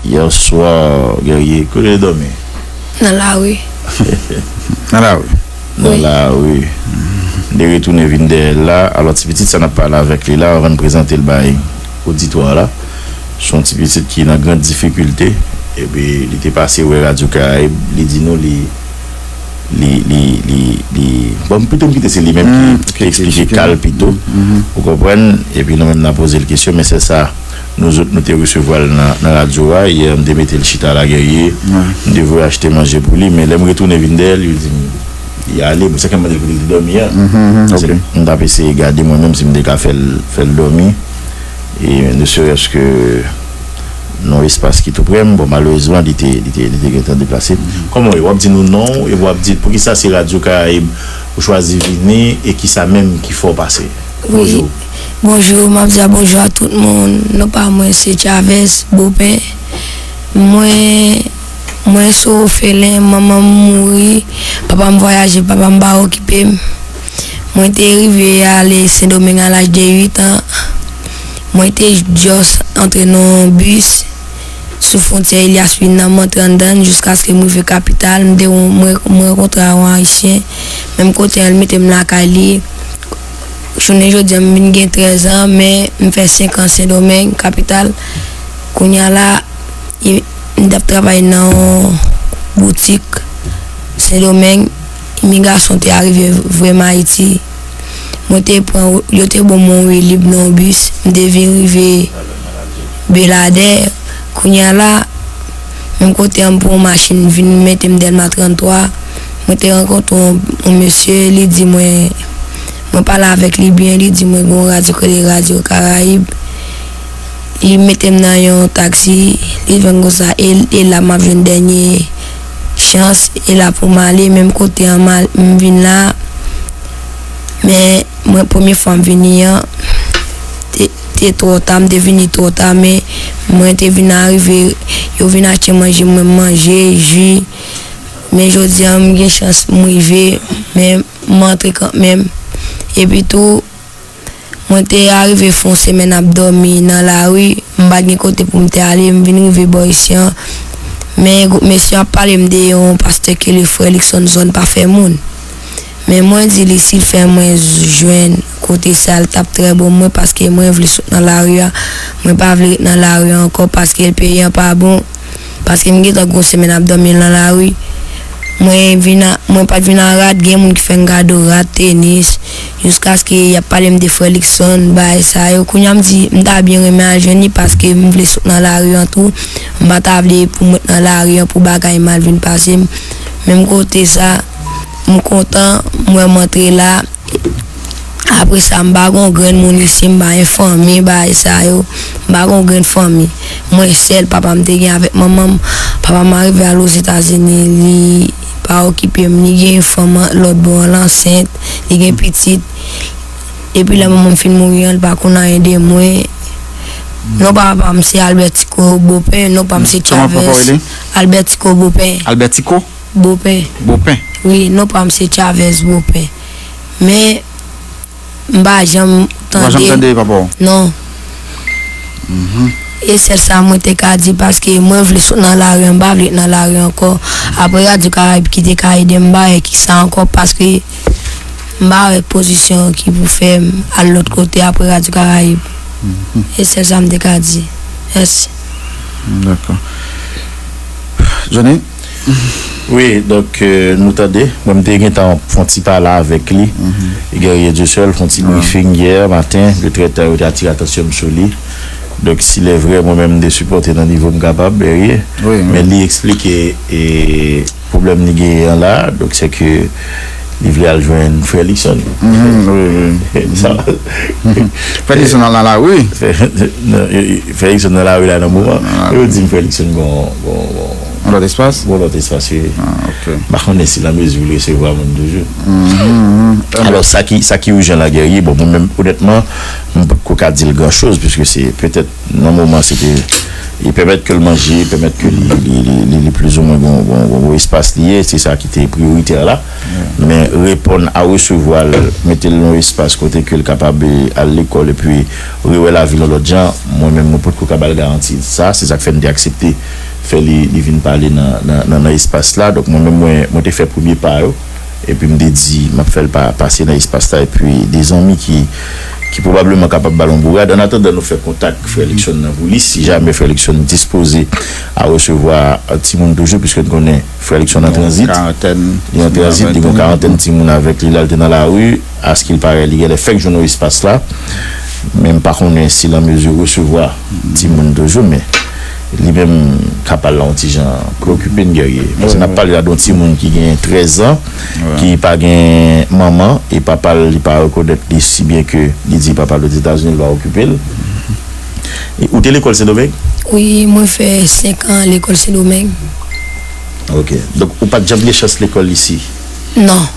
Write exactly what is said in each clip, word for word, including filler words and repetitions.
Yèswa, Guerrier, kote w te dòmi? Nan lari. Nan lari. Nan lari. M te retounen vin dèyè l la. Alò, ti pitit sa n ap pale avèk li la, anvan n prezante l bay oditwa la. Se yon ti pitit ki nan gran difikilte. Epi, li te pase wè Radyo Karayib, li di nou li, li, li, li, li, bon, pito m kite se li menm ki, ki eksplike ka l pito. Ou konprann? Epi, nou menm, n a poze l kesyon, men se sa. Nou zòt, nou te resevwa l nan, nan radyo a yè, m te mete l chita la, Guerrier. M te voye achte manje pou li, men lè m retounen vin dèyè l, yo di m, li ale. Bon, se ke m mande l kote l te dòmi a. Se, m t ap eseye gade mwen menm si m te ka fè l, fè l dòmi. E ne serait-ce que nan yon espas ki tou prè m, bon, malerezman, li te, li te, li te gentan deplase. Kòman w ye? W ap di nou non w, epi w ap di poukisa se Radyo Karayib ou chwazi vini e kisa menm ki fè w pase. Wi. Bonjou. Bonjou, m ap di a bonjou a tout moun. Non pa mwen se Chavez Bopen. Mwen, mwen se ofelen, manman m mouri, papa m vwayaje, papa m pa okipe m. Mwen te rive ale Sendomeng a laj de uit an. Mwen te just antre nan yon bis sou fwontyè Elias Pin nan, m antre anndan l jiskaske m rive kapital. M te, mwen, mwen rankontre a yon Ayisyen, menm kote a, l mete m lakay li. Jounen jodi a, m vin gen trèz an, men m fè senk an Sendomeng, kapital. Kounye a la, e, m t ap travay nan yon boutik Sendomeng. Imigrasyon te arive voye m Ayiti. Mwen te pran, yo te ban m yon wi lib nan yon bis. M te vin rive Beladè. Kounye a la, menm kote a, m pran yon machin vin mete m Dèlma trannntwa. Mwen te rankontre yon, yon mesye, li di mwen, mwen pale avèk li byen, li di mwen gen yon radyo ki rele Radyo Karayib. Li mete m nan yon taksi, li fè m konsa, e, e la m ap jwenn dènye chans, e la pou m ale, menm kote a m al, m vin la. Men, mwen, premye fwa m vini an, te, te twò ta, m te vini twò ta, men mwen te vin arive, yo vin achte manje, mwen manje, ji. Men jodi a, m gen chans, m rive, men m antre kanmenm. Epi tou, mwen te arive fè yon semèn ap dòmi nan lari, m pa t gen kote pou m te ale, m vin rive bò isi an. Men gwoup mesye ap pale m de yon pastè ki rele Frè Luckson zòn pa fè moun. Men mwen di li si l fè mwen jwenn kote sa, l t ap trè bon mwen, paske mwen vle sot nan lari a. Mwen pa vle ret nan lari a ankò paske peyi a pa bon. Paske m gentan gon semèn ap dòmi nan lari. Mwen vin a, mwen pa t vin a rad, gen moun ki fè m gade rad, tenis, jiskaske y ap pale m de Frè Luckson, bagay sa yo. Kounye a m di, m ta byen renmen al jwenn li paske m vle sot nan lari an tou. M pa ta vle pou m ret nan lari an pou bagay mal vin pase m. Menm kote sa, m kontan, m wè m antre la. Apre sa, m pa gon grenn moun isi, m pa gen fanmi, bagay sa yo. M pa gon grenn fanmi. Mwen sèl, papa m te gen avèk manman m. Papa m arive al Ozetazini, li pa okipe m, li gen fanm lòt bò an, l ansent, li gen pitit. Epi lè manman m fin mouri an, li pa konn anyen de mwen. Non pa papa m se Albert Tico Bopen, non pa m se Chavez. Albert Tico Bopen. Albert Tico? Bopen. Bopen. Wi, non pa m se Chavez Bopen. Men, m pa janm tande. Ou pa janm tande papa w? Non. E sèl sa mwen te ka di, paske mwen vle sot nan lari an, m pa vle ret nan lari ankò. Apre Radyo Karayib ki te ka ede m, m pa wè kisa ankò, paske m pa wè pozisyon ki pou fè m al lòt kote apre Radyo Karayib. E sèl sa m te ka di. Mèsi. Dakò. Johnny? Wi, donk, euh, nou tande. Mwen, m te gentan fè yon ti pale avèk li. Guerrier Dieuseul, fè yon ti briefing yè maten. De trè tan, yo te atire atansyon m sou li. Donk, si lè vrè, mwen menm, m te sipòte nan nivo m kapab, Guerrier. Men li eksplike, e, pwoblèm li genyen an la. Donk, se ke li vle al jwenn Frè Luckson. Frè Luckson nan lari. Frè Luckson nan lari la nan moman. Yo di m Frè Luckson gon, gon, gon, yon lòt espas? Gon lòt espas, wi. M pa konnen si nan mezi pou l resevwa moun toujou. Alò, sa ki, sa ki ijan la, Guerrier, bon, mwen menm, onètman, m pa ko ka di l gran choz, piske se petèt nan moman se te, e pèmèt ke l manje, pèmèt ke li, li, li, li, li plizoumwen gon, gon, gon, gon espas li ye, se sa ki te priyoritè la. Men reponn a resevwa l, mete l nan yon espas kote ke l kapab, e, al lekòl epi rewè lavi l yon lòt jan, mwen menm mwen potko ka ba l garanti sa, se sa k fè m te aksepte fè li, li vin pale nan, nan, nan, nan espas la. Donk mwen menm mwen, mwen te fè premye pa yo. Epi m te di, m ap fè l pa, pase nan espas la. Epi de zanmi ki, ki pwobableman kapab ba l yon bourad. Annatandan nou fè kontak frè Luckson nan pou li, si jamè frè Luckson dispoze a resevwa, euh, timoun toujou, piske n konnen frè Luckson an tranzit. Li an tranzit, li gen yon karantèn timoun avèk li, la l te nan lari. Askilparè, li genlè fèk jwenn yon espas la. Men m pa konnen si l an mezi resevwa timoun toujou, men li menm ka pale la yon ti jan preokipe n, Guerrier. Paske n ap pale la de yon timoun ki gen trèz an, ki pa gen manman, e papa l, li pa rekonèt li, si byen ke li di papa l Ozetazini, li pa okipe l. E ou te lekòl Sendomeng? Wi, mwen fè senk an lekòl Sendomeng. Ok. Donk, ou pa t janm gen chans lekòl isi? Non.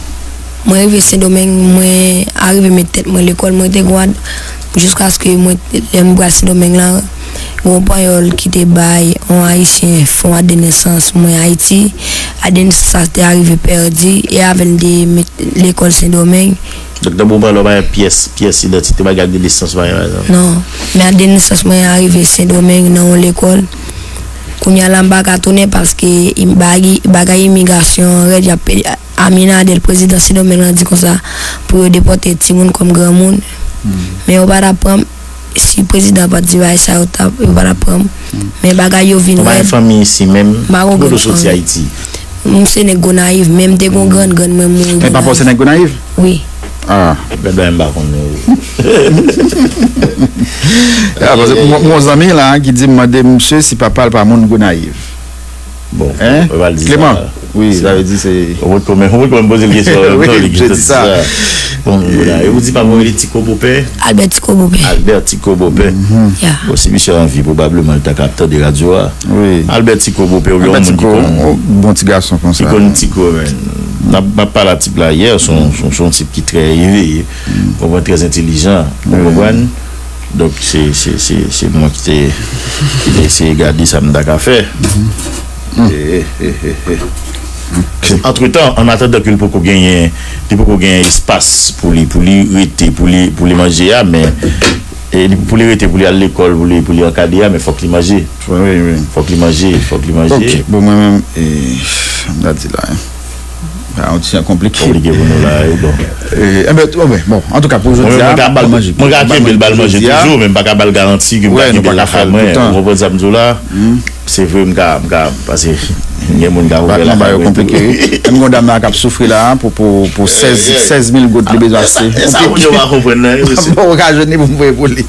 Mwen rive Sendomeng, mwen arive met tèt mwen lekòl, mwen te gad jiskaske mwen, lè m pral Sendomeng lan, gen yon panyòl ki te bay yon ayisyen fon ak de nesans mwen Ayiti. Ak de nesans sa te arive pèdi, e avè l m te met lekòl Sendomeng. Donk, nan moman la, w pa gen pyès, pyès idantite, bagay de nesans, bagay, pa egzanp. Non. Men ak de nesans mwen arive Sendomeng nan yon lekòl. Kounye a la, m pa ka tounen paske im-, bagay, bagay imigrasyon an rèd, y ap pe-, Aminadèl, prezidan Sendomeng lan, di konsa pou yo depòte timoun kòm granmoun. Men yo pa t ap pran m. Si prezidan an pa t di bagay sa, yo t ap, yo pa t ap pran m. Men bagay yo vin rèd. Ou pa gen fanmi isi menm? M pa gen fanmi. Ki kote w soti Ayiti? M se nèg Gonayiv, men m te gon grann, grann mwen mouri Gonayiv. Men papa w se nèg Gonayiv? Wi. Ah. Bèl bagay m pa konnen wi. Ah, paske m, m gon zanmi la ki di m mande misye si papa l pa moun Gonayiv. Bon, hein? Clément. Wi, sa vle di se. Ou pot kòmanse, ou pot kòmanse poze l kesyon an menm tan li gen tèt sa. Bon, Gonayiv. Ou di papa w rele Tiko Bopè? Albert Tiko Bopè. Albert Tiko Bopè. Bon, si misye an vi, pwobableman li ta ka ap tande radyo a. Wi. Albert Tiko Bopè, ou yon moun ki konn, yon bon ti gason konsa. Ki konn Tiko, men. N ap, n ap pale a tip la yè, se yon, se yon, se yon tip ki trè eveye, konprann, trè entelijan, ou konprann? Donk, se, se, se, se mwen ki te, ki te eseye gade sa m ta ka fè. E, e, e, e, e. Antretan, annatandan ke l poko genyen, li poko genyen espas pou li, pou li rete, pou li, pou li manje a, men, e, li, pou li rete, pou li al lekòl, pou li, pou li ankadre a, men fòk li manje. Wi, wi. Fòk li manje, fòk li manje. Ok, bon, mwen menm, e, m ta di la, hein. Sa yon ti jan konplike. Konplike pou nou la, wi, bon. E, enben, bon, bon, antouka, pou jodi a, m ba l manje. Mwen ka kenbe l ba l manje toujou, men m pa ka ba l garanti ke m ka kenbe l lakay mwen. Ou konprann sa m di w la? Se vre, m ka, m ka, paske gen moun ka ouvè lakay mwen tou. Bagay yo konplike, wi. Menm gon dam la k ap soufri la, pou, pou, pou sèz, sèz mil goud li bezwen achte. E sa, e sa moun yo pa konprann nan, wi, mesye. Bon, ou ka jwenn li pou m voye pou li.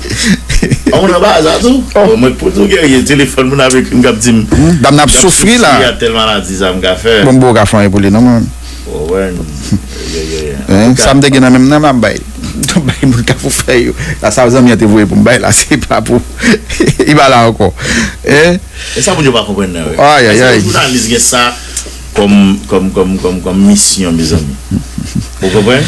An, moun anba sa tou? Bon, mwen, pou di w gen telefòn moun avèk m k ap di m, dam nan ap soufri la. Tèl maladi, sa m ka fè. Bon, m poko ka fè anyen pou li, non, mwen. Bon, wè, yeah, yeah, yeah. Hein, sa m te gen nan men m nan, m ap bay. M bay moun Kafou Fèy yo. La, sa zanmi an te voye pou m bay la, se pa pou. Li pa la ankò. Hein? E sa moun yo pa konprann nan, wi. Ay, ay, ay. Paske yon jounalis gen sa kòm, kòm, kòm, kòm, kòm misyon, mezanmi. Ou konprann?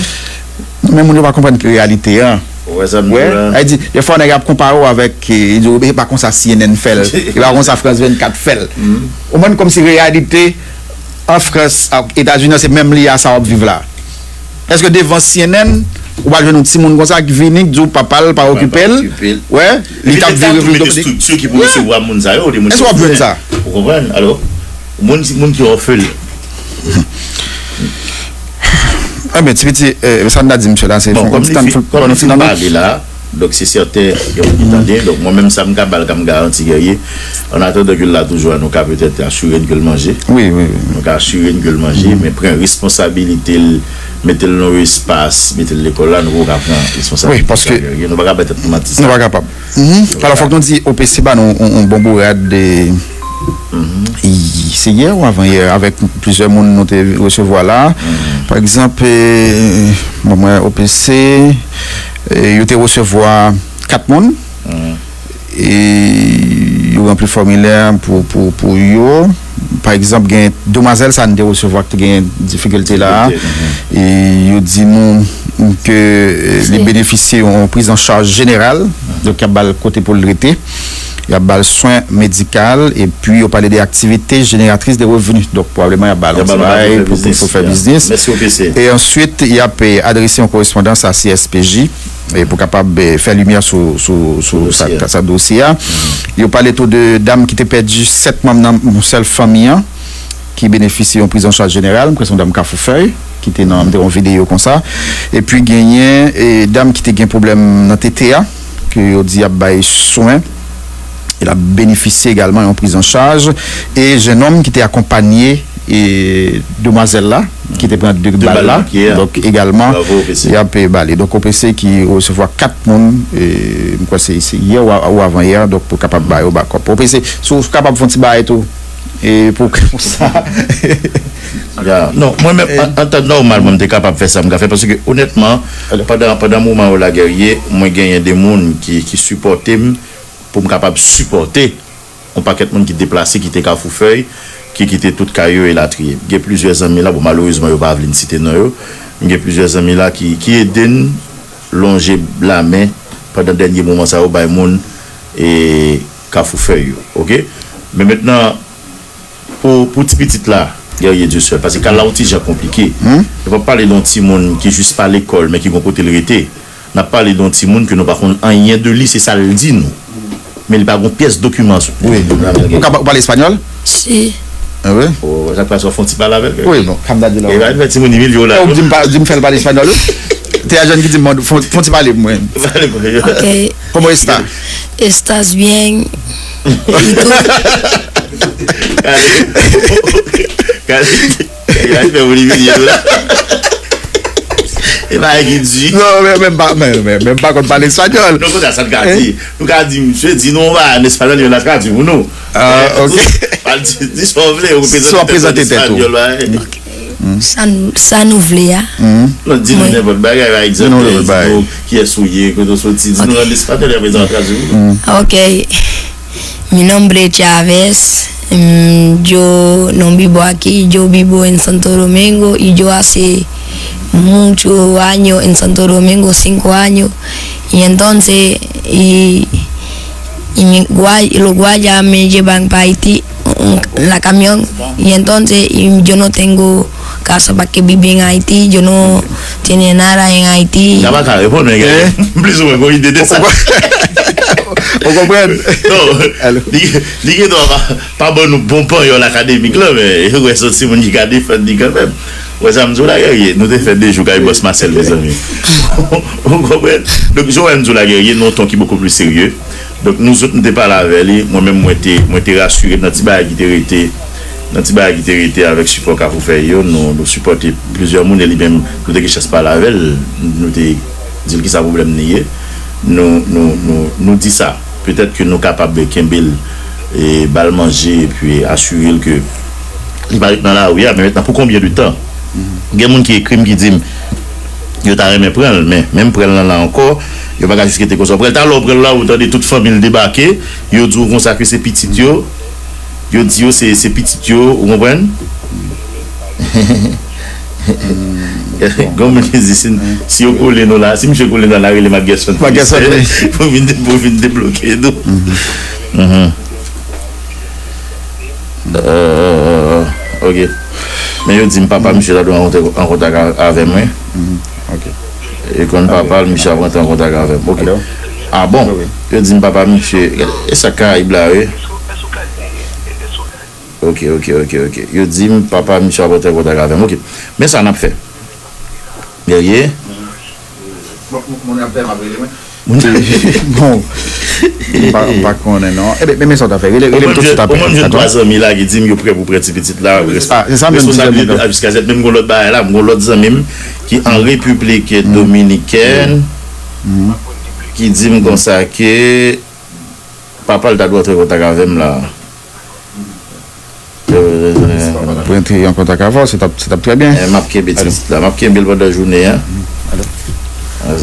Men moun yo pa konprann ki reyalite an. Ou wè sa m di la? Sa vle di, defwa nèg ap konpare w avèk, e, li di w, e pa konsa C N N fè l, e pa konsa France vennkat fè l. Ou konprann, kòmsi reyalite an Frans ak Etazini an se menm li a sa w ap viv la. Èske devan C N N, ou pral jwenn yon timoun konsa ki vini, ki di w papa l pa okipe l? Wè, li t ap vire vin domine. Epi se ta tou mete estrikti ki pou resevwa moun sa yo, de moun ki òfelen. Èske w ap jwenn sa? Ou konprann? Alò, moun, moun ki òfelen. Enben, ti piti, eh, sa n ta di misye la, se fon ti tan, fon ti tan. Donk, se sèten, gen moun ki tande. Donk, mwen menm, sa m ka ba l kòm garanti, Guerrier, an atandan ke l la toujou a, nou ka petèt asire n ke l manje. Wi, wi, wi. Nou ka asire n ke l manje, men pran responsabilite l, mete l nan yon espas, mete l lekòl la, nou poko ka pran responsabilite sa, Guerrier. Nou pa ka bay tèt nou manti sa. Nou pa kapab. Alò, fòk nou di O P C ba nou yon, yon bon bourad de, se yè ou avan yè, avèk plizyè moun nou te resevwa la. Pa egzanp, eh, bon, mwen, O P C, eh, yo te resevwa kat moun. E yo ranpli fòmilè pou, pou, pou yo. Pa egzanp, gen demwazèl sa n te resevwa ki te gen difikilte la. E yo di nou ke, eh, li benefisye yon priz an chaj jeneral. Donk, y ap ba l kote pou l rete. Y ap ba l swen medikal, epi yo pale de aktivite jeneratris de revni. Donk, pwobableman, y ap ba l yon ti bagay pou, pou, pou fè biznis. E answit, y ap, eh, adrese yon korespondans a C S P J, eh, pou kapab, eh, fè limyè sou, sou, sou sa, sa dosye a. Yo pale tou de dam ki te pèdi sèt manm nan yon sèl fanmi an, ki benefisye yon prizanchaj jeneral, m kwè se yon dam Kafoufèy, ki te nan, te yon videyo konsa. Epi genyen, eh, dam ki te gen pwoblèm nan tete a, ke yo di ap bay swen. E l ap benefisye egalman yon prizanchaj. E jennonm ki te akonpanye, e, demwazèl la, ki te pran de bal la. Donk, egalman, y ap, e, bale. Donk, O P C ki resevwa kat moun, e, m kwè se, se yè ou a-, ou avan yè, donk, pou kapab ba yo bakòp. O P C, si w kapab fè yon ti bagay tou, e, pou, pou sa. Ya, non, mwen menm, an, an tan nòmal, mwen, m te kapab fè sa m ka fè, paske, onètman, pandan, pandan moman yo la, Guerrier, mwen genyen de moun ki, ki sipòte m, pou m kapab sipòte yon pakèt moun ki deplase, kite Kafoufèy, ki kite tout kay yo, elatriye. Gen plizyè zanmi la, bon, malerezman, yo pa vle n site non yo, men gen plizyè zanmi la ki, ki ede n lonje lamen pandan dènye moman sa yo bay moun, e, Kafoufèy yo, oke? Men mentnan, pou, pou ti pitit la, Guerrier Dieuseul, paske ka la yon ti jan konplike. Nou p ap pale de yon timoun ki jis pa lekòl, men ki gon kote l rete. N ap pale de yon timoun ke nou pa konn anyen de li, se sa l di nou. Men li pa gon pyès dokiman sou li. Wi. Ou ka pa-, ou pale espanyòl? Si. Ah wi? Oh, sa k pase, w ap fè yon ti pale avè l? Wi, bon, sa m ta di la. E pa fè timoun imilye w la. Ou di m pa, di m fè l pale espanyòl, wi. Te a jèn ki di m, fè, fè yon ti pale pou mwen. Pale pou mwen. Ok. ¿Cómo está? ¿Estás bien? ¿Y tú? Gade. Gade. Gade, fè moun imilye nou la. E pa ki di. Non, men, men, pa, men, men, men, pa konn pale espanyòl. Non, konsa, sa n ka di. Nou ka di, misye, di nou, ba, an espanyòl, yo la tradui pou nou. Ah, ok. Pa di, di sa w vle, ou prezante tèt ou an espanyòl, ba. Sa n-, sa nou vle a. Non, di nou nenpòt bagay, pa egzanp, di nou kiyès ou ye, kote w soti, di nou an espanyòl, apre sa, w tradui pou nou. Ok. Mi nombre es Chávez, mm, yo no vivo aquí, yo vivo en Santo Domingo y yo hace muchos años en Santo Domingo, cinco años, y entonces, y, y mi gua-, los guardias me llevan pa Haití, mm, la camión, y entonces, y yo no tengo casa pa ke vive en Haití, yo no tiene nada en Haití. Sa pa ka reponn, men gen, m plis ou mwen gon ide de sa. Ou konprann? Non, li, li gen dwa pa, pa ban nou bon panyòl akademik la, men ou wè se yon timoun ki ka defann li kanmenm. Ou wè sa m di w la, Guerrier? Nou te fè de jou kay bòs Marcel, mezanmi. Ou konprann? Donk, jan w wè m di w la, Guerrier, nan yon ton ki bokou pli serye. Donk, nou sot, nou te pale avè li. Mwen menm, mwen te, mwen te rasire nan ti bagay ki te rete, nan ti bagay ki te rete avèk sipò Kafou fè yo. Nou, nou sipòte plizyè moun e li menm, nou te gen chans pale avè l. Nou te di l kisa pwoblèm li ye. Nou, nou, nou, nou di sa. Petèt ke nou kapab kenbe l, e, ba l manje, epi asire l ke li pa ret nan lari a, men mentnan, pou konbyen de tan? Gen moun ki ekri m, ki di m, yo ta renmen pran l, men menm pran l lan la ankò, yo pa ka jis rete konsa. Ou pran l, talè w pran l la, ou tande tout fanmi l debake, yo di w konsa ke se pitit yo, yo di yo se, se pitit yo, ou konprann? Gon moun ki di, si, si yo kole nou la, si misye kole nou la, rele m ak Gerson, pou vin de-, pou vin debloke nou. Euh, ok. Men yo di m papa misye ta dwe rantre an kontak a-, avè m, wi. Ok. E konn papa l, misye ap rantre an kontak avè m. Ok. Ah bon? Yo di m papa misye, e sa Karayib la, wi. Ok, ok, ok, ok. Yo di m papa misye ap rantre an kontak avè m. Ok. Men sa n ap fè. Guerrier. Bon, m pa, m pa konnen non. Ebyen, men, men sa w ta fè. Rele, rele m tout swit apre. Omwen m jwenn twa zanmi la ki di m yo prè pou pran ti pitit la. Responsabilite a jiskazèt. Men m gon lòt bagay la, m gon lòt zanmi m ki an Repiblik Dominikèn, ki di m konsa ke papa l ta dwe rantre kontak avè m la. Pou rantre an kontak avè w, se t ap, se t ap trè byen. Eh, m ap kenbe ti pitit la, m ap kenbe l pandan jounen an.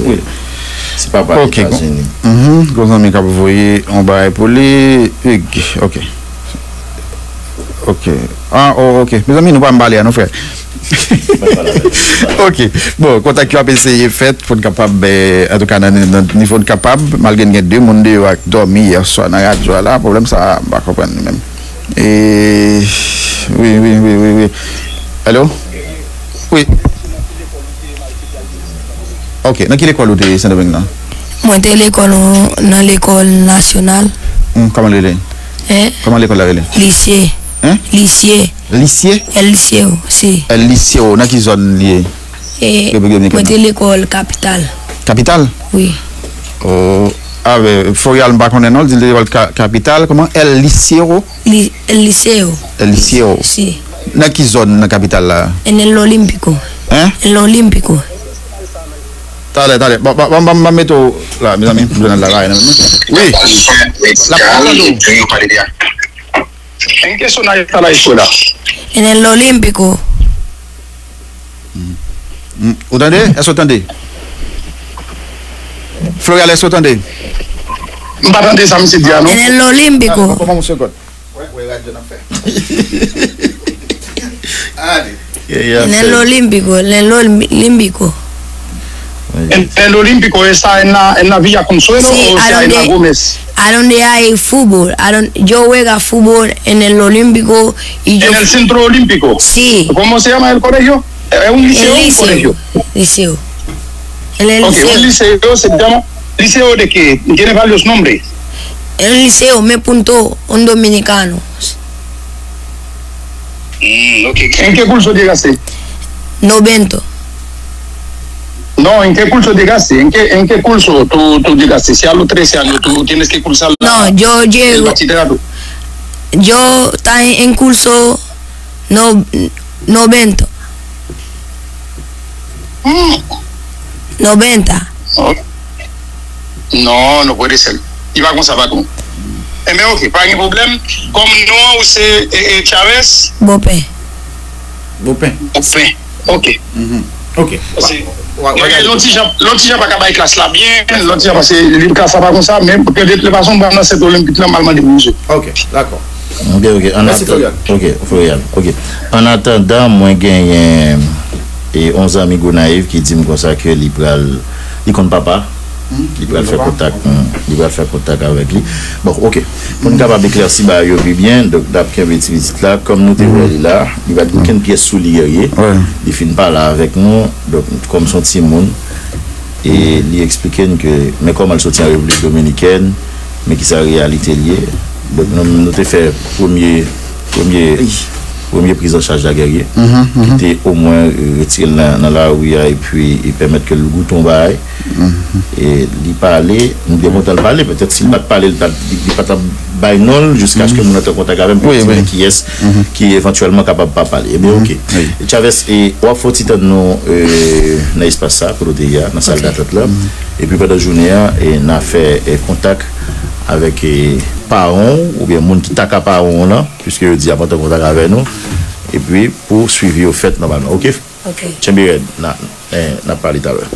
Wi. Se papa Etazini. Mhm. Gon zanmi k ap voye yon bagay pou li. Hugues, ok. Ok. Ah, oh, ok. Mezanmi, nou pa m pale a non, frè. Ok. Bon, kontak yo ap eseye fèt pou n kapab, eh, antouka, nan, nan nivo n kapab, malgre n gen de moun deyò ak dòmi yèswa nan radyo a la, pwoblèm sa a, m pa konprann li menm. E, wi, wi, wi, wi, wi. Alo? Wi. Ok, nan ki lekòl ou te Sendomeng lan? Mwen te lekòl, nan lekòl nasyonal. Hmm, kòman l rele? Hein? Kòman lekòl la rele? Lisye. Hein? Lisye. Lisye? El Liceo, si. El Liceo, nan ki zòn li ye? E, Repiblik Dominikèn mwen te nan lekòl kapital. Kapital? Wi. Oh, a, Florial, m pa konnen non, l di l te lekòl ka-, kapital, kòman? El Liceo? Li, El Liceo. El Liceo. Si. Nan ki zòn nan kapital la? En el Olímpico. Hein? El Olímpico. Talè, talè. Ban, ban, ban, ban, ban mete w la, mezanmi, pou jwenn la, la, la, wi. La, la, la, la. En qué zona está la escuela? En el Olímpico. Mm. Mm. Ou tande? Èske w tande? Florial, èske w tande? M pa tande sa misye di a, non. En el Olímpico. Ah, ban m yon segond. Wè, wè, radyo n ap fè. Ale. En el Olímpico, en el Olímpico. En el Olímpico, esa en la, en la Villa Consuelo, sí, o sea, en la Gómez. A donde hay fútbol, a don-, yo juega fútbol en el Olímpico y yo... En el Centro Olímpico. Sí. ¿Cómo se llama el colegio? ¿Es un liceo o un colegio? Liceo. En el liceo. Ok, un liceo se llama, ¿liceo de qué? Tiene varios nombres. En el liceo me apuntó un dominicano. Mm, ok. ¿En qué curso llegaste? Novento. No, ¿en qué curso llegaste? ¿En qué, en qué curso tú, tú llegaste? Si a los trece años tú tienes que cursar la, no, yo llego, el bachillerato. Yo estaba en curso no, noventa. Mm. Noventa. Oh. Non, no puede ser. Li pa konsa, patwon. Enben, ok, pa gen pwoblèm. Kòm non an ou se, e, e, Chavez? Bopen. Bopen. Bopen. Ok. Mhm. Ok. Pase, wa, wa, wa, e, lè yon ti jan, lè yon ti jan pa ka bay klas la byen, lè yon ti jan pase li klas la pa konsa, men de toute façon, m pral nan sèt olenpik lan, m al mande pou misye. Ok, dakò. Ok, ok. Mèsi, Florian. Ok, Florian. Ok. An atandan, mwen genyen, e, yon zanmi Gonayiv ki di m konsa ke li pral, li konn papa. Hmm, li pral fè kontak, hmm, li pral fè kontak avèk li. Bon, ok. Pou n kapab eklèsi bagay yo pi byen, donk, n ap kenbe ti pitit la. Kòm nou te wè li la, li pa t gen okenn pyès sou li, rye. Li fin pale avèk nou, donk, kòm se yon timoun, e li eksplike n ke, men kòman l soti an Repiblik Dominikèn, men ki sa reyalite l ye. Donk, nou, nou te fè premye, premye, premye priz an chaj la, Guerrier, ki te omwen, e, retire l nan, nan lari a, epi, e pèmèt ke l goute yon bagay. E li pale, m byen kontan l pale, petèt si l pa t pale, li pa t, li, li pa t ap bay non l, jiskaske moun nan te an kontak avè m pou l di men kiyès ki evantyèlman kapab pa pale. Ebyen, ok. Chavez, e w ap fè yon ti tann nou, e, nan espas sa, kote w te ye a, nan sal datant la. Epi pandan jounen an, e, n a fè, e, kontak avèk, e, paran w, oubyen moun ki ta ka paran w lan, piske yo di y ap antre an kontak avè nou. Epi pou swivi yo fèt nòmalman, ok? Ok. Tchenbe rèd, n a, e, n ap pale talè.